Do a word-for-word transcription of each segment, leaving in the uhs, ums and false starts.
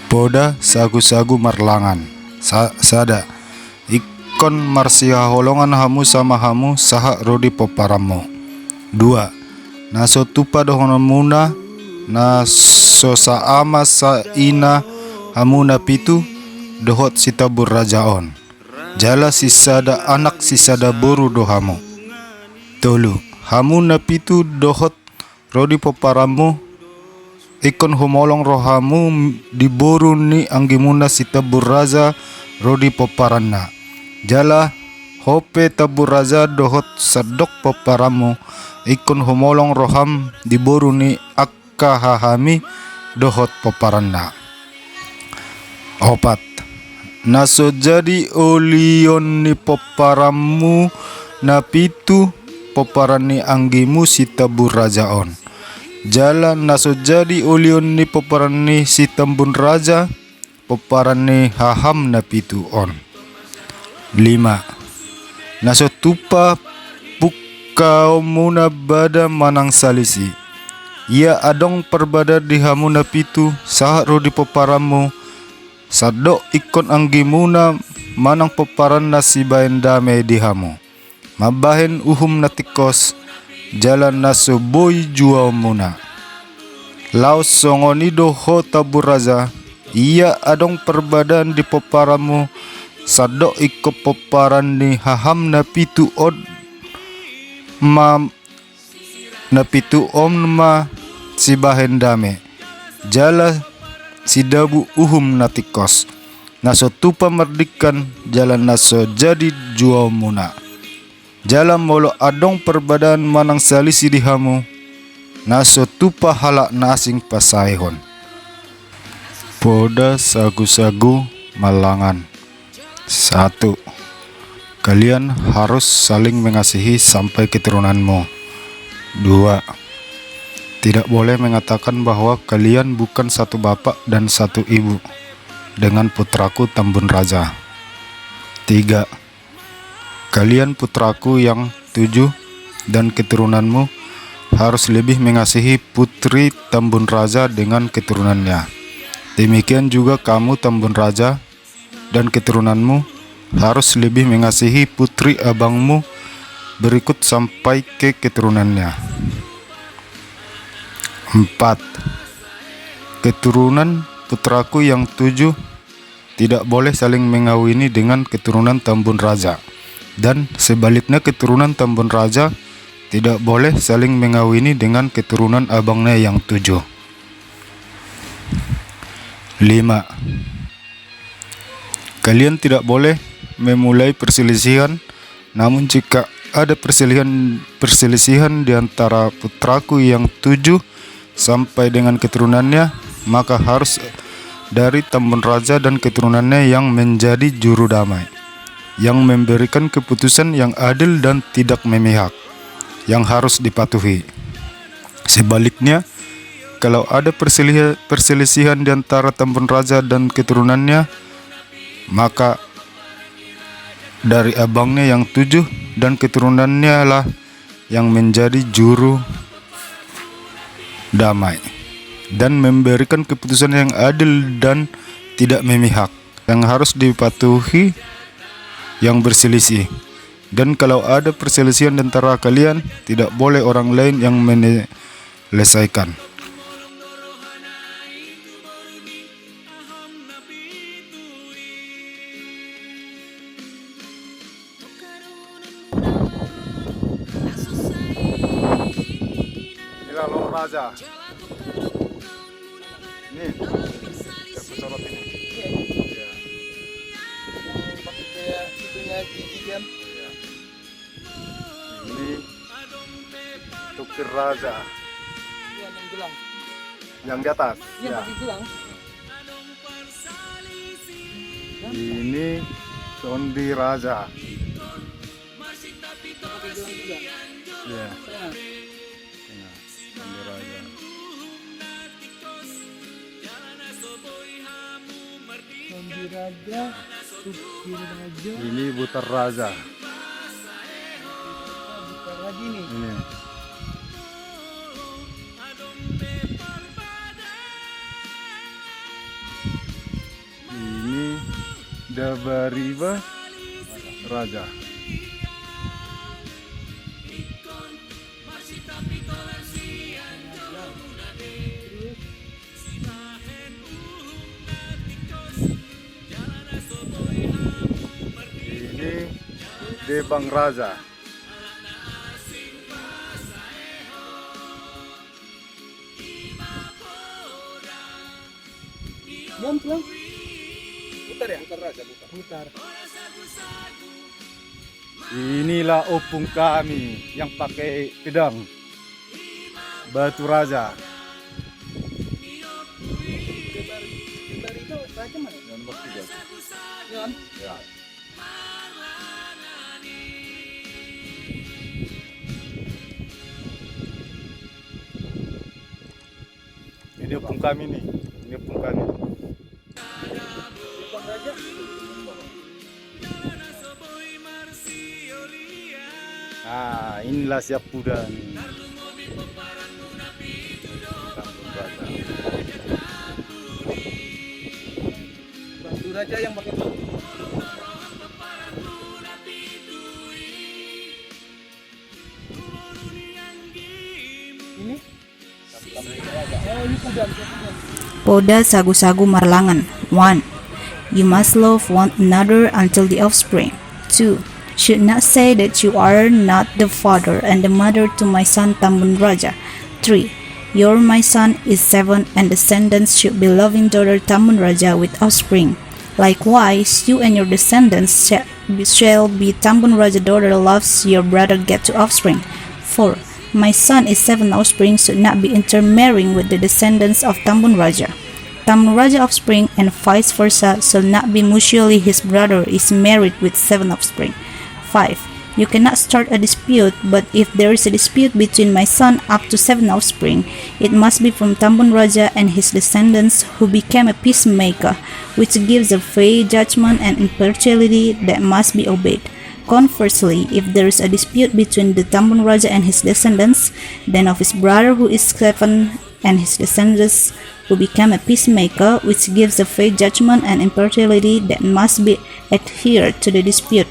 Poda sagu-sagu marlangan. Sa-, sada. Ingkon marsihaholongan hamu sama hamu sahat ro di pomparanmu. Dua. Na so tupa dohononmuna, na so saama saina hamu na pitu, dohot sitambun raja on. Jala sisada anak sisada boru do hamu. Tolu. Hamu na pitu dohot ro di pomparanmu, ingkon humolong rohamu di boru ni anggimuna sitambun raja ro di pomparanna. Jala ho pe tambun raja dohot sandok pomparanmu, ingkon humolong roham di boru ni angka hahami dohot pomparanna. Opat. Na so jadi olion ni pomparanmu na pitu, pomparan ni anggimu sitambun raja on. Jala na so jadi olion ni pomparan ni sitambun raja, pomparan ni haham na pitu on. Lima. Na so tupa pungkaonmuna bada manang salisi. Ia adong parbadaan di hamu na pitu, sahat ro di pomparanmu, sandok ingkon anggimuna manang pomparanna sibahen dame di hamu. Mambahen uhum na tingkos, jala na so boi juaonmuna. Laos songon i do ho tambun raja, ia adong parbadaan di pomparanmu, sandok ingkon pomparan ni haham na pitu on ma, na pitu on ma sibahen dame, jala sidabu uhum na tingkos. Na so tupa mardingkan, jala na so jadi juaonmuna. Jala molo adong parbadaan manang salisi di hamu, na so tupa halak na asing pasaehon. Poda sagu-sagu marlangan. Satu. Kalian harus saling mengasihi sampai keturunanmu. Dua. Tidak boleh mengatakan bahwa kalian bukan satu bapak dan satu ibu dengan putraku tambun raja. Tiga. Kalian putraku yang tujuh dan keturunanmu harus lebih mengasihi putri tambun raja dengan keturunannya. Demikian juga kamu tambun raja dan keturunanmu harus lebih mengasihi putri abangmu berikut sampai ke keturunannya. Empat. Keturunan putraku yang tujuh tidak boleh saling mengawini dengan keturunan tambun raja, dan sebaliknya keturunan tambun raja tidak boleh saling mengawini dengan keturunan abangnya yang tujuh. Lima. Kalian tidak boleh memulai perselisihan, namun jika ada perselisihan, perselisihan di antara putraku yang tujuh sampai dengan keturunannya, maka harus dari tambun raja dan keturunannya yang menjadi juru damai, yang memberikan keputusan yang adil dan tidak memihak, yang harus dipatuhi. Sebaliknya, kalau ada perseliha-, perselisihan di antara tambun raja dan keturunannya, maka dari abangnya yang tujuh dan keturunannya lah yang menjadi juru damai dan memberikan keputusan yang adil dan tidak memihak, yang harus dipatuhi yang berselisih. Dan kalau ada perselisihan di antara kalian, tidak boleh orang lain yang menyelesaikan. Inilah lomo raja. Nih, yang pesawat ini. Iya. Pakai kayak itunya gigi kan? Iya. Ini topir raja. Iya, yang gelang. Yang di atas? Iya, ya. Pakai gelang. Ini tondi raja. Pakai gelang juga. Iya. Iya. Nah, tondi raja. Tondi raja, tondi raja. Ini butar raja. Butar lagi nih. Ini. Dabariba Raja. Ini Debang Raja. Putar ya? Putar. Putar. Inilah opung kami yang pakai pedang. Batu Raja. Putar itu raja mana? Yang nomor tiga. Yang? Ya. Ini opung kami nih, ini opung kami. Nah, inilah siap kuda nih. Batu Raja yang pakai batu. Ini? Poda sagu-sagu marlangan. One. You must love one another until the offspring. Two. Should not say that you are not the father and the mother to my son Tambun Raja. Three. Your my son is seven and descendants should be loving daughter Tambun Raja with offspring. Likewise, you and your descendants shall be, shall be Tambun Raja daughter loves your brother get to offspring. Four. My son is seven offspring should not be intermarrying with the descendants of Tambun Raja. Tambun Raja offspring and vice versa shall not be mutually his brother is married with seven offspring. Five. You cannot start a dispute, but if there is a dispute between my son up to seven offspring, it must be from Tambun Raja and his descendants who became a peacemaker, which gives a fair judgment and impartiality that must be obeyed. Conversely, if there is a dispute between the Tambun Raja and his descendants, then of his brother who is seven and his descendants who become a peacemaker, which gives a fair judgment and impartiality that must be adhered to the dispute.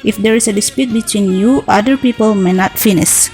If there is a dispute between you, other people may not finish.